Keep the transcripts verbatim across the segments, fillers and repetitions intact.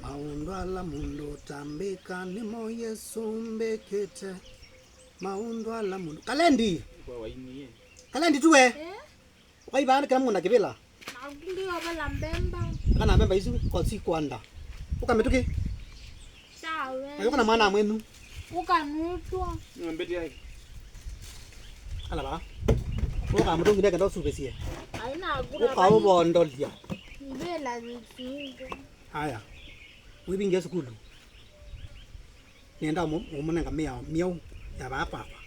Maũndũ ala mũndũ ũtambĩka nĩmo Yesũ mbĩkĩte. Maũndũ ala mũndũ. Kalendi! Kwa wainie. Kalendi tuwe! Eh? Ũkaivaa nĩ kĩla mũndũ na kĩvĩla. Naku ndiovala mbemba. Kana mbemba isu kosi kwanda. Ũka mĩtũkĩ. Sawa. Ayo kana mwana mwenyu. Ũkanutwa. Ng'ombe ti ai. Ala ba. Ũka mũtũngi ndeke ndosuvĩsie. Aina akura. Ũkaũvondolia. Mbela zikingo. Aya. Wĩvingie sukulu. Nĩenda ũmũ-, ũmũnenga mĩao myeũ ya vaa kwakwa.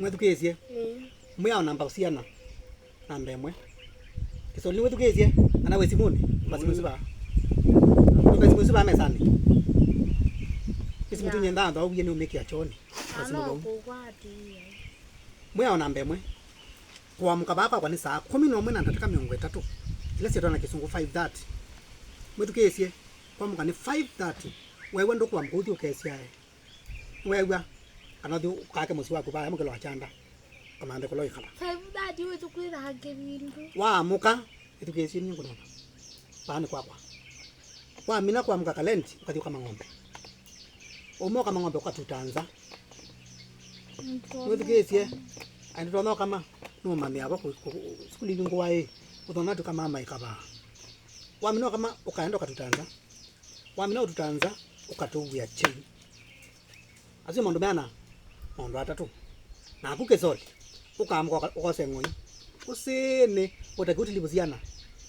Mwĩthukĩĩsye. Ĩĩ. Mwĩao namba syana. Namba ĩmwe. Kĩsoli nĩwĩthukĩĩsye? Kana wĩ simũnĩ? Mbasimũ isu vaa. Mbasimũ isu vaa mesanĩ. Ĩsimũ tu nyenda nthoowie nĩũmĩkĩa kyoonĩ. Mbasimũ vau. Mwĩao namba ĩmwe. Kũamũka vaa kwakwa nĩ saa kũmi na ũmwe na ndatĩka mĩongo ĩtatũ, ila syĩtwa na Kĩsũngũ five thirty. Mwĩthukĩĩsye, kũamũka nĩ five thirty. Weew'a ndũkũamũka ũthi ũkesyae. Weew'a, kana ũthi ũkake mũsyĩ waku vaa mũkĩlo wa kyanda, kamanthe kũla ũikala. Five thirty wĩthukĩĩthaa kĩvindu. Waamũka, ĩthukĩĩsye nĩ ngũnena. Vaa nĩ kwakwa. Wamina kũamũka Kalendi, ũkathi ũkama ng'ombe. Ũmwe ũkama ng'ombe ũkatuta nza. Nĩwĩthukĩĩsye? Aĩ ndũtonya ũkama, nũmanyĩa vo kũ-, kũ-, sukulu ivingũwa ĩ, ũtonya tũkama maĩ kavaa. Wamina ũkama, ũkaenda ũkatuta nza. Wamina ũtuta nza, ũkatũvw'a kyei. Asu nĩ maũndũ meana? Maũndũ atatũ. Naku Kĩsoli, ũkaamũka ũka-, ũkose ng'oi. Ũsĩnĩ, ũtaki ũtilivu siana,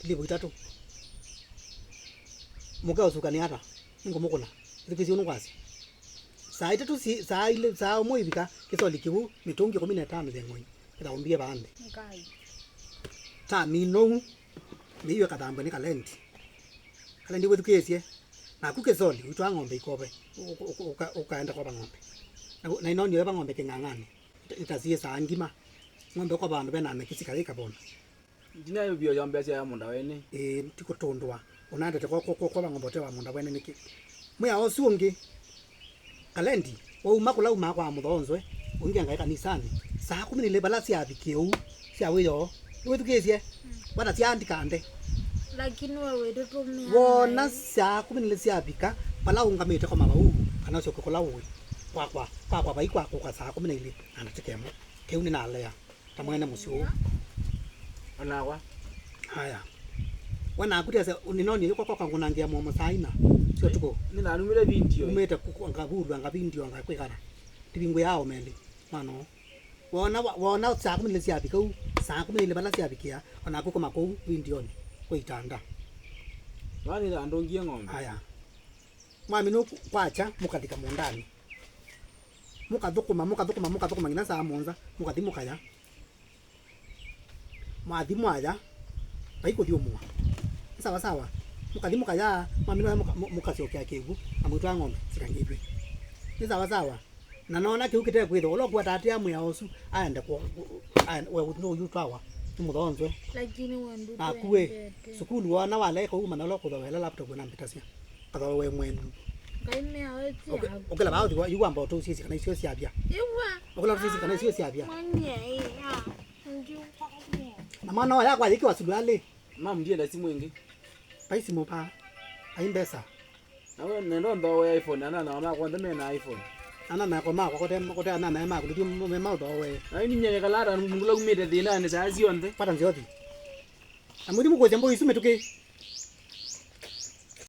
tilivu itatũ. Mũke ũsukanĩa ata? Nĩngũmũkũna. Ĩthukĩĩsye ũnũ ngwasya. Saa itatũ si-, saa ilĩ, saa ũmwe ivika, Kĩsoli kĩu, mĩtũngi ĩkũmi na ĩtano ya ng'oi. Ĩthaũmbie vaa nthĩ. Ngai. Tamina ũu, mĩiwe kathambwe nĩ Kalendi. Kalendi wĩthukĩĩsye. Naku Kĩsoli, ũitwaa ng'ombe ikove, ũ-, ũ-, ũ-, ũka-, ũkaenda kwova ng'ombe. Na, na ĩnoni ũyeva ng'ombe kĩng'ang'anĩ, ita-, itasiĩ saa ngima. Ng'ombe ũkova vandũ vena meki sikala ikavona. Ndina yo vio ya mbesa ya mũnda wene. Ĩĩ, ti kũtũndũa. Ũnaendete kwa, kwa, kwa, kwova ng'ombe ũte wa mũnda wene nĩkĩ? Mwĩao ũsu ũngĩ, Kalendi, wauma kũla umaa kwa mũthonzwe, ũingĩangae kanisanĩ, saa kũmi na ilĩ vala syavikĩe ũu, sya wĩoo. Nĩwĩthukĩĩsye? Mm. Vata syaandĩka nde. Lakini we wĩtũtũmĩa. Wona saa kũmi na ilĩ syavika, vala ũngamĩte kwa mavau, kana ũsyoke kũla ũĩ. Kwakwa, kwakwa vai kwakũka saa kũmi na ilĩ na ndatĩka ĩmwe. Kĩu nĩnalea ta mwene mũsyĩ ũũ. Onakwa. Aya. We naku tese, nĩnonie yũka kwakwa ngũnangĩa mũomo saa ina sya ũtukũ. Nĩnanumĩle video. Umĩte kũ-, ngavulwa, ngavindio, ngakwĩkana. Ndivingũĩaa ũmeli. Mwana ũũ. Wona, wa-, wona saa kũmi na ilĩ syavika ũu, saa kũmi na ilĩ vala syavikĩa, o naku koma kũu vindionĩ, kwĩ itanda. Vaa nĩthandũngie ng'ombe. Aya. Mwamina kwakya, mũkathika mũũndanĩ. Mũkathũkũma, mũkathũkũma, mũkathũkũma nginya saa mũonza, mũkathi mũkaya. Mwathi mwaya, vai kũthyũmũa. Nĩ sawa sawa. Mũkathi mũkaya, mwamina mũka-, mũ-, mũkasyokea kĩw'ũ, na mwĩtwaa ng'ombe sikangĩthw'e. Nĩ sawa sawa. Na noona kĩu kĩtekwĩthĩwa, ũla ũkũatatĩa mwĩao ũsu, aende kũ-, aende, we nũyũtwawa nĩ mũthonzwe. Lakini we ndũtwendete. Naku ĩ, sukulu woona waleka ũu, manya ũla ũkũthooela laptop na mbitasya. Kathooe mwenyu. Ngai mĩao ĩti yaku. Ũkĩla vaa ũthi wa, yu wamba ũtũsisye kana isio syavya. Ĩwa. Ũkĩla ũtũsisye kana isio syavya. Mwenye, ĩ, ah, ndiũkwamĩa. Na mwana oya kwa yĩkĩwa sulualĩ. Mam, ndienda simu ĩngĩ. Vai simũ vaa. Vai mbesa. Nawe nenda ũnthooe iPhone, anana makwa onthe mena iPhone. Anana makwa makwa kote, kote anana maku, ndio me maũthooe. Na ini nyene kalata ngula umĩte thĩnanĩ saa cionthe. Pata nziothi. Na mũthi mũkũsya mbũi isu mĩtũkĩ.